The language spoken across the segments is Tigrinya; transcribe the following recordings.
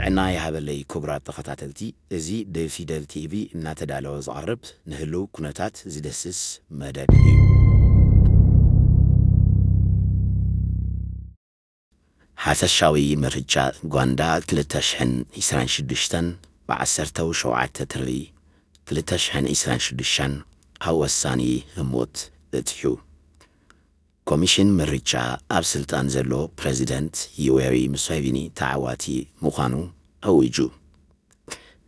ጥዕና ይሃበለይ ክቡራት ተኸታተልቲ፣ እዚ ብፊደል ቲቪ እናተዳለወ ዝቐርብ ንህልው ኩነታት ዝደስስ መደብ እዩ። ሓፈሻዊ ምርጫ ጓንዳ ክልተ ሽሕን ዕስራን ሽዱሽተን ብዓሰርተ ሸውዓተ ጥሪ ክልተ ሽሕን ዕስራን ሽዱሽተን ኣብ ወሳኒ ህሞት በጺሑ። ኮሚሽን ምርጫ ኣብ ስልጣን ዘሎ ፕረዚደንት ዩዌሪ ሙሴቪኒ ተዓዋቲ ምዃኑ ኣዊጁ።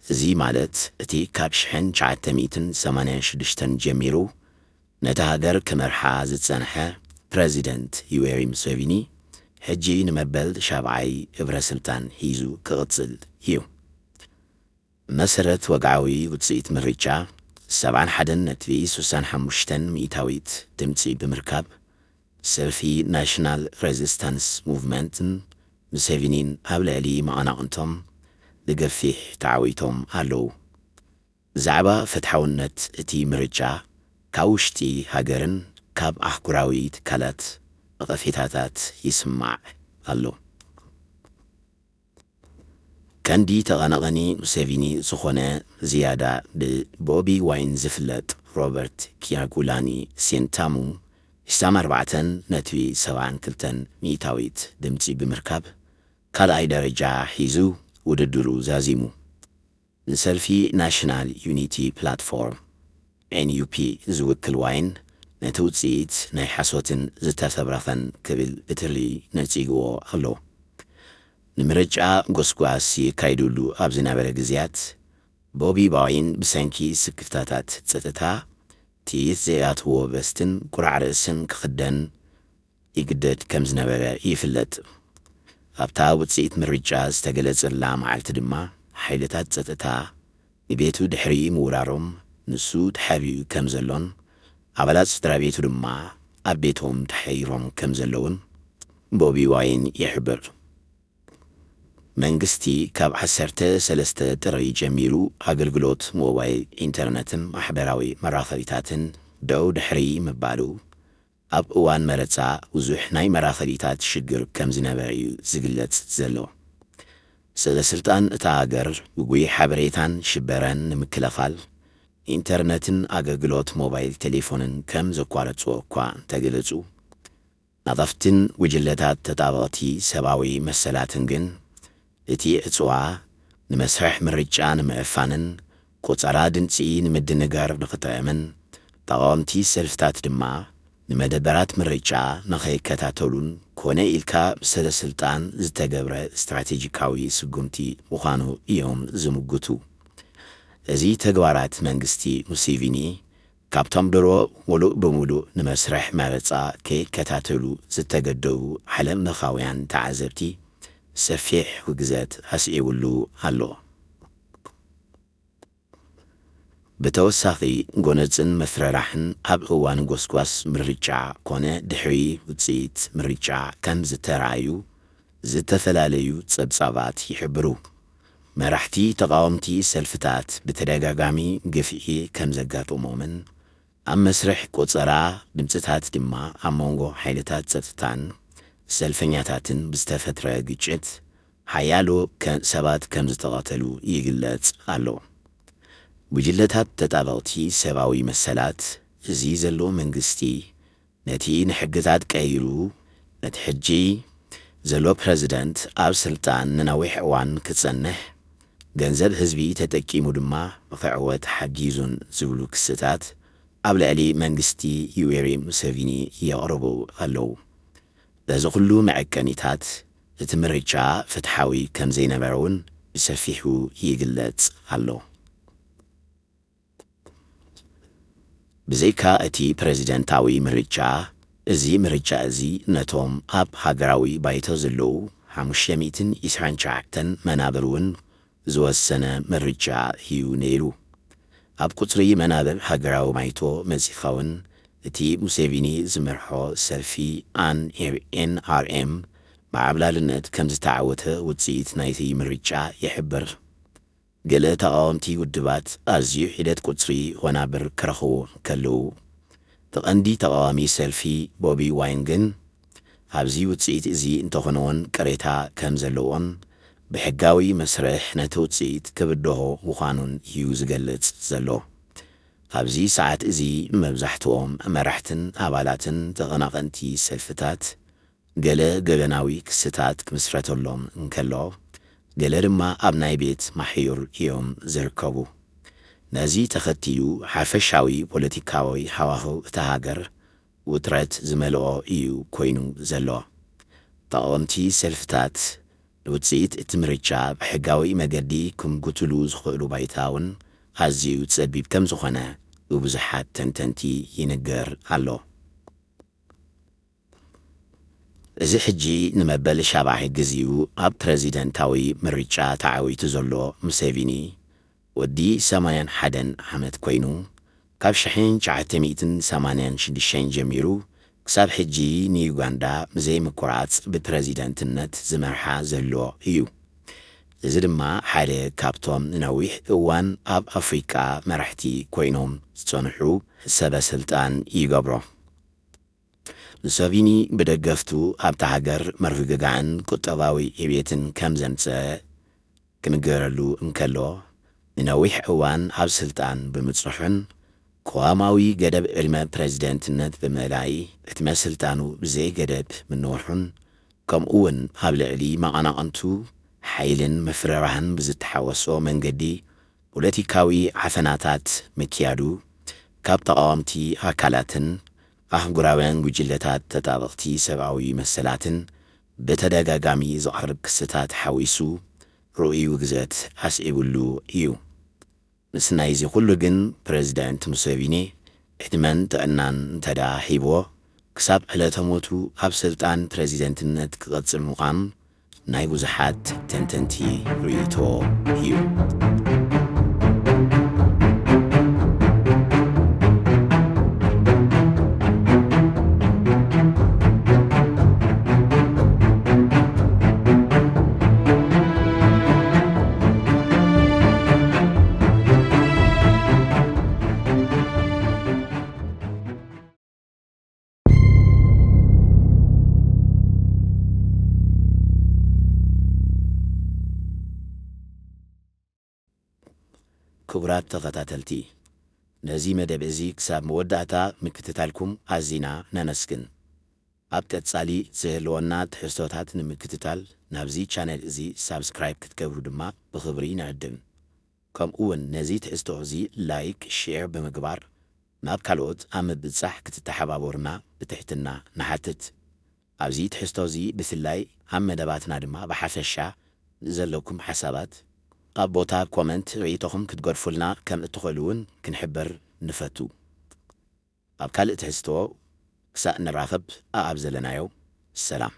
እዚ ማለት እቲ ካብ ሽሕን ትሽዓተ ሚእትን ሰማንያን ሽዱሽተን ጀሚሩ ነታ ሃገር ክመርሓ ዝጸንሐ ፕረዚደንት ዩዌሪ ሙሴቪኒ ሕጂ ንመበል ሻብዓይ እብረ ስልጣን ሒዙ ክቕጽል እዩ። መሰረት ወግዓዊ ውጽኢት ምርጫ፣ ሰብዓን ሓደን ነጥቢ ስሳን ሓሙሽተን ሚእታዊት ድምጺ ብምርካብ፣ ሰልፊ ናሽናል ሬዚስታንስ ሙቭመንትን ሙሴቪኒን ኣብ ልዕሊ መቐናቕንቶም ብገፊሕ ተዓዊቶም ኣለዉ። ብዛዕባ ፍትሓውነት እቲ ምርጫ ካብ ውሽጢ ሃገርን ካብ ኣህጉራዊ ትካላት ነቐፌታታት ይስማዕ ኣሎ። ቀንዲ ተቐናቓኒ ሙሴቪኒ ዝኾነ ዝያዳ ብቦቢ ዋይን ዝፍለጥ ሮበርት ኪያጉላኒ ሴንታሙ ዕስራን ኣርባዕተን ነጥቢ ሰብዓን ክልተን ሚእታዊት ድምጺ ብምርካብ ካልኣይ ደረጃ ሒዙ ውድድሩ ዛዚሙ። ንሰልፊ ናሽናል ዩኒቲ ፕላትፎርም፣ ኤንዩፒ፣ ዝውክል ዋይን ነቲ ውጽኢት ናይ ሓሶትን ዝተፈብረኸን ክብል ብትሪ ነጺግዎ ኣሎ። ንምርጫ ጎስጓስ የካይዱሉ ኣብ ዝነበረ ግዜያት፣ ቦቢ ዋይን ብሰንኪ ስክፍታታት ጸጥታ፣ ጥይት ዘይኣትዎ ቨስትን ቁራዕ ርእስን ክኽደን ይግደድ ከም ዝነበረ ይፍለጥ። ኣብታ ውጽኢት ምርጫ ዝተገለጸላ መዓልቲ ድማ፣ ሓይልታት ጸጥታ ንቤቱ ድሕሪ ምውራሮም፣ ንሱ ተሓቢኡ ከም ዘሎን ኣባላት ስድራ ቤቱ ድማ ኣብ ቤቶም ተሓይሮም ከም ዘለዉን ቦቢ ዋይን ይሕብር። መንግስቲ ካብ ዓሰርተ ሰለስተ ጥሪ ጀሚሩ ኣገልግሎት ሞባይል ኢንተርነትን ማሕበራዊ መራኸቢታትን ደው ድሕሪ ምባሉ፣ ኣብ እዋን መረጻ ብዙሕ ናይ መራኸቢታት ሽግር ከም ዝነበረ እዩ ዝግለጽ ዘሎ። ሰበ ስልጣን እታ ሃገር፣ ግጉይ ሓበሬታን ሽበራን ንምክልኻል፣ ኢንተርነትን ኣገልግሎት ሞባይል ቴሌፎንን ከም ዘቋረጽዎ እኳ እንተገለጹ፣ ነቐፍትን ጉጅለታት ተጣበቕቲ ሰብኣዊ መሰላትን ግን፣ እቲ ዕጽዋ ንመስርሕ ምርጫ ንምዕፋንን ቆጸራ ድምጺ ንምድንጋር ንኽጥዕምን፣ ተቓወምቲ ሰልፍታት ድማ ንመደበራት ምርጫ ንኸይከታተሉን ኮነ ኢልካ ብሰበ ስልጣን ዝተገብረ ስትራቴጂካዊ ስጉምቲ ምዃኑ እዮም ዝምጉቱ። እዚ ተግባራት መንግስቲ ሙሴቪኒ፣ ካብቶም ድሮ ሙሉእ ብሙሉእ ንመስርሕ መረጻ ከይከታተሉ ዝተገደቡ ዓለምለኻውያን ተዓዘብቲ፣ ሰፊሕ ውግዘት ኣስዒቡሉ ኣሎ። ብተወሳኺ፣ ጎነጽን ምፍርራሕን ኣብ እዋን ጎስጓስ ምርጫ ኮነ ድሕሪ ውጽኢት ምርጫ ከም ዝተራእዩ ዝተፈላለዩ ጸብጻባት ይሕብሩ። መራሕቲ ተቓወምቲ ሰልፍታት ብተደጋጋሚ ግፍዒ ከም ዘጋጠሞምን ኣብ መስርሕ ቆጸራ ድምጽታት ድማ ኣብ መንጎ ሓይልታት ጸጥታን ሰልፈኛታትን ብዝተፈጥረ ግጭት ሓያሎ ከ-፣ ሰባት ከም ዝተቐተሉ ይግለጽ ኣሎ። ጉጅለታት ተጣበቕቲ ሰብኣዊ መሰላት፣ እዚ ዘሎ መንግስቲ ነቲ ንሕግታት ቀይሩ ነቲ ሕጂ ዘሎ ፕረዚደንት ኣብ ስልጣን ንነዊሕ እዋን ክጸንሕ፣ ገንዘብ ህዝቢ ተጠቂሙ ድማ ንኽዕወት ሓጊዙን ዝብሉ ክስታት ኣብ ልዕሊ መንግስቲ ዩዌሪ ሙሴቪኒ የቕርቡ ኣለዉ። በዚ ኩሉ መዐቀኒታት፣ እቲ ምርጫ ፍትሓዊ ከም ዘይነበረ እውን ብሰፊሑ ይግለጽ ኣሎ። ብዘይካ እቲ ፕረዚደንታዊ ምርጫ፣ እዚ ምርጫ እዚ ነቶም ኣብ ሃገራዊ ባይቶ ዘለዉ ሓሙሽተ ሚእትን ዕስራን ትሽዓተን መናብር እውን ዝወሰነ ምርጫ እዩ ነይሩ። ኣብ ቁጽሪ መናብር ሃገራዊ ባይቶ መጺኻ እውን፣ እቲ ሙሴቪኒ ዝመርሖ ሰልፊ ኣን-፣ ኤንኣርኤም ብዓብላልነት ከም ዝተዓወተ ውጽኢት ናይቲ ምርጫ ይሕብር። ገለ ተቓወምቲ ውድባት ኣዝዩ ሒደት ቁጽሪ ወናብር ክረኽቡ እንከለዉ፣ እቲ ቀንዲ ተቓዋሚ ሰልፊ ቦቢ ዋይን ግን ኣብዚ ውጽኢት እዚ እንተኾነ እውን ቅሬታ ከም ዘለዎን ብሕጋዊ መስርሕ ነቲ ውጽኢት ክብድሆ ምዃኑን እዩ ዝገልጽ ዘሎ። ኣብዚ ሰዓት እዚ መብዛሕትኦም መራሕትን ኣባላትን ተቐናቐንቲ ሰልፍታት ገለ ገበናዊ ክስታት ክምስረተሎም እንከሎ፣ ገለ ድማ ኣብ ናይ ቤት ማሕዩር እዮም ዝርከቡ። ነዚ ተኸቲሉ ሓፈሻዊ ፖለቲካዊ ሃዋህው እታ ሃገር ውጥረት ዝመልኦ እዩ ኮይኑ ዘሎ። ተቓወምቲ ሰልፍታት ንውጽኢት እቲ ምርጫ ብሕጋዊ መገዲ ክምጉትሉ ዝኽእሉ ባይታ እውን ኣዝዩ ጸቢብ ከም ዝኾነ ብብዙሓት ተንተንቲ ይንገር ኣሎ። እዚ ሕጂ ንመበል ሻብዓይ ግዜኡ ኣብ ፕረዚደንታዊ ምርጫ ተዓዊቱ ዘሎ ሙሴቪኒ፣ ወዲ ሰማንያን ሓደን ዓመት ኮይኑ፣ ካብ ሽሕን ትሽዓተ ሚእትን ሰማንያን ሽዱሽተን ጀሚሩ ክሳብ ሕጂ ንዩጋንዳ ብዘይ ምቁራጽ ብፕረዚደንትነት ዝመርሓ ዘሎ እዩ። እዚ ድማ ሓደ ካብቶም ንነዊሕ እዋን ኣብ ኣፍሪቃ መራሕቲ ኮይኖም ዝጸንሑ ሰበ ስልጣን ይገብሮ። ሙሰቪኒ ብደገፍቱ ኣብታ ሃገር ምርግጋዕን ቁጠባዊ ዕብየትን ከም ዘምጸ ክንገረሉ እንከሎ፣ ንነዊሕ እዋን ኣብ ስልጣን ብምጽንሑን ቅዋማዊ ገደብ ዕድመ ፕረዚደንትነት ብምእላይ ዕድመ ስልጣኑ ብዘይ ገደብ ምንውሑን፣ ከምኡ እውን ኣብ ልዕሊ መቐናቕንቱ ሓይልን ምፍርራህን ብዝተሓወሶ መንገዲ ፖለቲካዊ ዓፈናታት ምክያዱ፣ ካብ ተቓወምቲ ኣካላትን ኣህጉራውያን ጉጅለታት ተጣበቕቲ ሰብኣዊ መሰላትን ብተደጋጋሚ ዝቐርብ ክስታት ሓዊሱ ርኡይ ውግዘት ኣስዒቡሉ እዩ። ምስ ናይዚ ኩሉ ግን፣ ፕረዚደንት ሙሴቪኒ ዕድመን ጥዕናን እንተደኣ ሂብዎ፣ ክሳብ ዕለተ ሞቱ ኣብ ስልጣን ፕረዚደንትነት ክቐጽል ምዃኑ ናይ ብዙሓት ተንተንቲ ርእይቶ እዩ። ክቡራት ተኸታተልቲ፣ ነዚ መደብ እዚ ክሳብ መወዳእታ ምክትታልኩም ኣዚና ነመስግን። ኣብ ቀጻሊ ዝህልወና ትሕዝቶታት ንምክትታል ናብዚ ቻነል እዚ ሳብስክራይብ ክትገብሩ ድማ ብኽብሪ ንዕድም። ከምኡ እውን ነዚ ትሕዝቶ እዚ ላይክ፣ ሼር ብምግባር ናብ ካልኦት ኣብ ምብጻሕ ክትተሓባበሩና ብትሕትና ንሓትት። ኣብዚ ትሕዝቶ እዚ ብፍላይ ኣብ መደባትና ድማ ብሓፈሻ ዘለኩም ሓሳባት ኣብ ቦታ ኮመንት ርእይቶኹም ክትገድፉልና ከም እትኽእሉ እውን ክንሕብር ንፈቱ። ኣብ ካልእ ትሕዝቶ ክሳእ ንራኸብ ኣኣብ ዘለናዮ ሰላም።